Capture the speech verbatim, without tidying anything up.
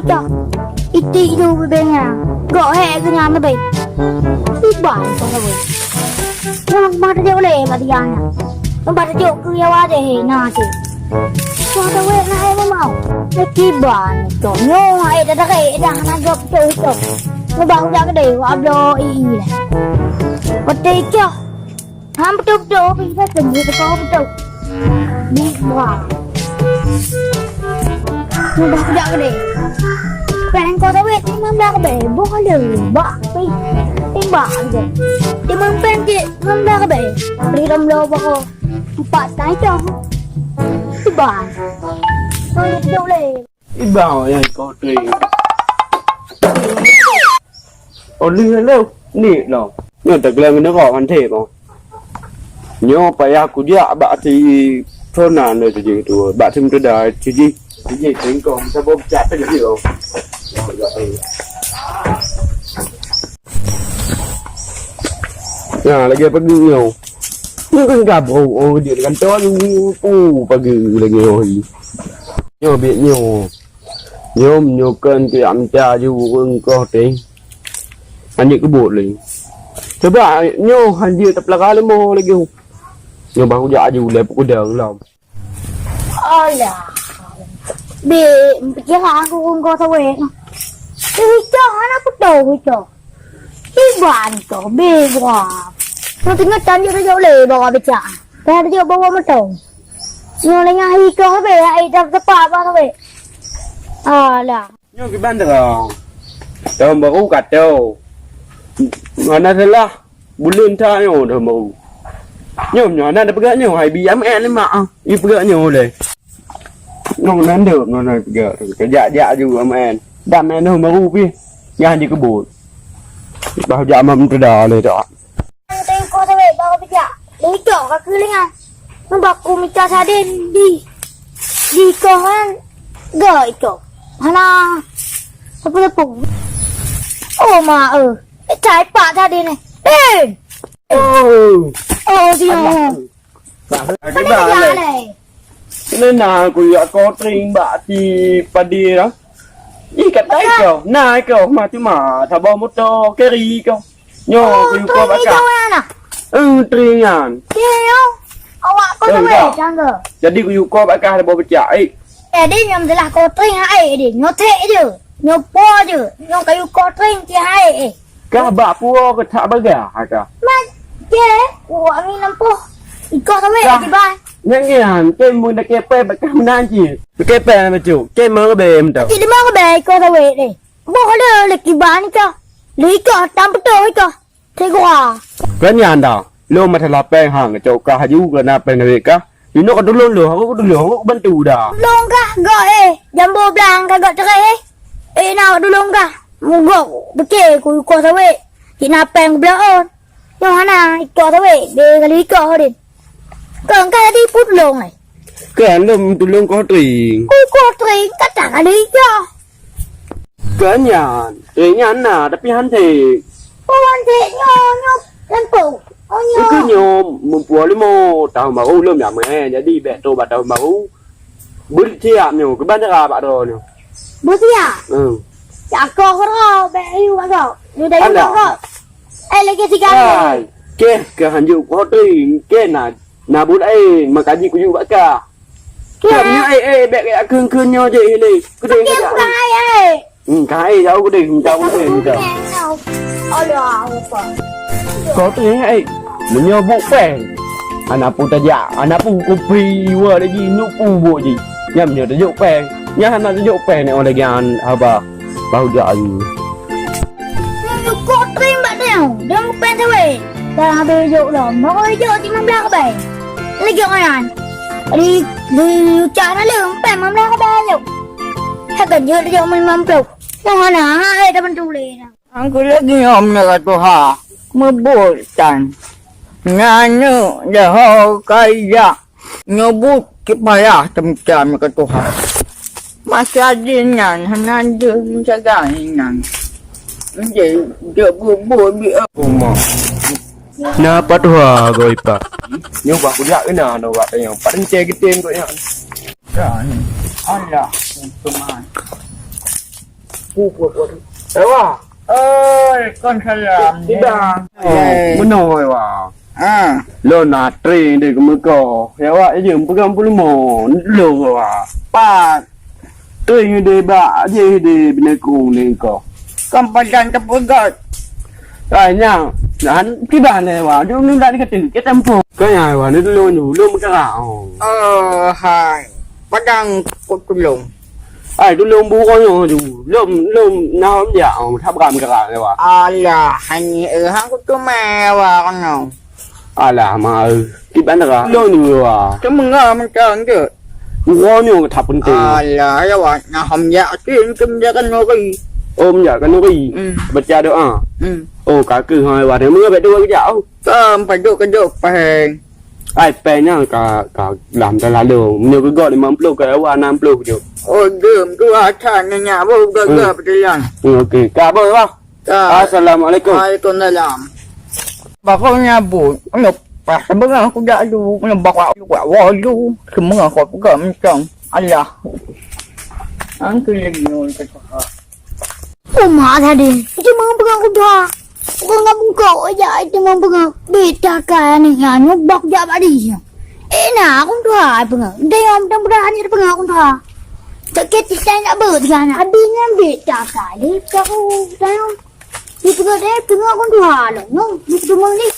Dah, itik ju bibéng nyan. Gok hék keu nyan leubeh. Iban kong leubeh. Nyan mata jok lé bak tiga nyan. Nyan bak tajok keu Yawa deh na cit. Kong tawét na hai mamau. Lé kiban cok. Nyoe hai dah darek dah na gop cok cok. Nyoe baru jak keudeh wak bloe i i lé. Watèe cok. Han beutôi-beutôi, pih ka teubiet teuka beutôi. Bit bra. Mudah jak keudeh. Péng kong tawét limong blah leubeh, boh le bak pih. Timbak je. Timbang péng cit limong blah leubeh. Bri lom lo boh. Empat setengah cong. Tiba. Kong tawét. Ibang nyang ikoh teuing. Oh, lheueh lom, nik lom. Nyoe teugleng ngeunurok ngon thép, oh. Nyoe payah kujak bak si Fona nyoe sijih tu, bak si Meutuda sijih. Sijih tingkong, saboh beucak teuk jih, oh. Nah, lagèe pagi nyoe. Nyoe kan gaboh, oh, jeuet kantor nyoe, oh, pagi lagèe nyoe. Nyoe biet nyoe. Nyoe, nyoe kon keu jak mita ju ureueng koh teuh. Anjeuk keubot lé. Cuba nyoe hanjeut tapeulara lé mo lagèe. Nyoe baru jak aju lé peukeudang lom. Alah. Bèk meupiké aku ureueng koh tawét. Teuh icok hana kuto icok. Iban koh bèk buah. Nyoe teungoh tan jeuet tajok lé bawa becak. Tan jeuet bawa moto. Nyoe lé nyan ikoh bèk, ai dah tepak bak tawét. Alah. Nyoe kiban droe. Tahun baru ka tho. Hana salah. Buleuen that nyoe tahun baru. Nyoe, nyoe hana tapeugah nyoe, hai bi M N lé mak ah. I peugah nyoe lé. Nyoe nan deuek, nyoe nan peugah. Kajak-jak ju M N. Dan M N tahun baru pih. Nyang jikeubot. Bah jak mam teuda lé dak. Tengok tawét bawa bijak. Licok ka keulingan. Nyoe baku mita sadin di, di ikoh kan. Gak ikoh. Hana. Sapu-sapu. Oh, ma, eh. Eh, cai pak tadi ni. Eh! Oh! Oh, dia. Alah. Bah, ada bah, leh. Leh na kuyue koh teuing bak si Padi dah. Ih, katai keuh. Na keuh, ma cuma saboh moto carry keuh. Nyoe kuyue koh bak kah. Eh, teuing nyan. Awak koh tawét cang keuh. Jadi kuyue koh bak kah saboh becak, eh. Eh, deh, nyoe meutelah koh teuing hai, eh, deh. Nyoe thek je. Nyoe po je. Nyoe kuyue koh teuing ti hai, eh. Kah bak puo keuh that bagah kah? Mat, ke, wak mi nampoh. Ikoh tawét kiban. Nyan nyan, ke mun dak kepé bak kah meunan cit. Kepé na bacut, ke meureubeh meuto. Cit limong reubeh ikoh tawét deh. Boh le, le kiban ikoh. Le ikoh tam peutoh ikoh. Tegua. Kan nyan dah. Lôn masalah péng hang, cok kah aju keu na péng tawét kah. Inoe ka tulông lôn, aku ka tulông, aku ka bantu dah. Tulông kah gok eh, jambo blang ka gok cerai eh. Eh, na tulông kah. Mugok, pike ku ikoh tawét. Cit na péng beuleuon. Nyoe hana ikoh tawét, deh kali ikoh deh. Kong ka jadi peue tulông eh. Kan lôn tulông koh teuing. Ku ikoh teuing, kata kali ikoh. Kan nyan, teuing nyan na, tapi han thek. Oh, han thek nyoe, nyoe lampu. Oh, nyoe. Itu nyoe, meupue limo tahun baru lom ya meh. Jadi bèk trok bak tahun baru. Beusiap nyoe, keu bandera bak droe nyoe. Beusiap? Hmm. Cakôh droe, bèk ayu bak droe. Nyoe dah ayu bak droe. Eh, lagi tiga hari. Keh, keh hanjeuet koh teuing, keh na, na buet laén, meukaji kuyue bak kah. Keh. Keh nyoe, eh, eh, bèk keu kheun-kheun nyoe jih lé. Kudeh keh bukan ai, eh. Hmm, ka hai jauh deh, jauh deh, jauh. Allahu Akbar. Kau tu eh, meunyoe buet péng. Aneuk pu tajak, aneuk pu kupi wa lagi, aneuk pu buet ji. Nyam nyoe tajok péng. Nyan hana tajok péng ni oleh gian haba. Bahu jak ayu. Nyoe kok trim bak dia. Dia bukan sawit. Dah habis jok dah. Mau jok di mana belah ke bai? Lagi orang. Di, di ucap dah lem, pai mana belah ke bai jok. Hai ka jeuet jeuet meulimong ploh. Nyoe hana hai tabantu lé na. Angku lagèe nyoe meunyoe ka tuha, meubeuet tan. Nyan nyoe leuho kaya nyoe buet kipayah teumikian meunyoe ka tuha. Masa jih nyan hana jeuet meusagai nyan. Jeuet, jeuet buet-buet bi uma. Na pat tuha goi pa. Nyoe bah kujak keunan ubat nyoe. Pat encè geutem kok nyan. Kan. Alah, teman. Pu, pu, pu. Ewa. Oi, kon salam. Tidak. Oh, meunoe, Ewa. Ah. Lôn na tring di keumeuko. Ewa, ijeuem peugah peuleumah. Lôn, Ewa. Pat. Teuing di bak jih di binekong ni ko. Kan pajan teupeugöt. Ai nyang, han kiban lé wa, jeuem nibak di kateuk, ke tempo. Keu nyang wa, ni tulông ju, lôn meukarak. Oh. Oh, hai. Padang ku tulông. Ai, tulông bu ko nyoe ju. Lôn, lôn na hom jak, oh, that bram meukarak lé wa. Alah, hani, eh, han kuteumé wa kono. Alah, ma, kiban dara. Lôn dua. Teumeuga mantong tu. Uroe nyoe that penting. Alah, ya wa, na hom jak tin, kem jak khanuri. Oh, jak khanuri. Hmm. Baca doa. Hmm. Oh, ka keuh hai wa, teumeuga bèk dua keujak. Oh. Kam paduk keujak paheng. Ai, pèng nyan ka, ka lam talalu. Meunyoe keu gob limong ploh, keu wa enam ploh keujak. Oh, dum tu acan nyak bu gaga peudilan. Hmm, okey. Ka apa, Bang? Ka. Assalamualaikum. Waalaikumsalam. Baru nyabut, nyoe pas beungoh kujak lu, nyoe bawa lu, bawa lu, semua kau pegang mencang. Alah. Angkeu lagi nyoe cakap. Uma tadi, itu memang pegang kuda. Bukan nak bungkuk aja, itu memang pegang. Beta kaya ni, ya, nyubak jak bak dia. Eh, nah, aku tuha, pegang. Dia yang mudah-mudahan dia pegang aku tuha. Tak kira saya nak ber, dia nak. Habisnya beta kali, aku dah. Di tengah deh, tengah kon tuha lah. No, di tengah ni.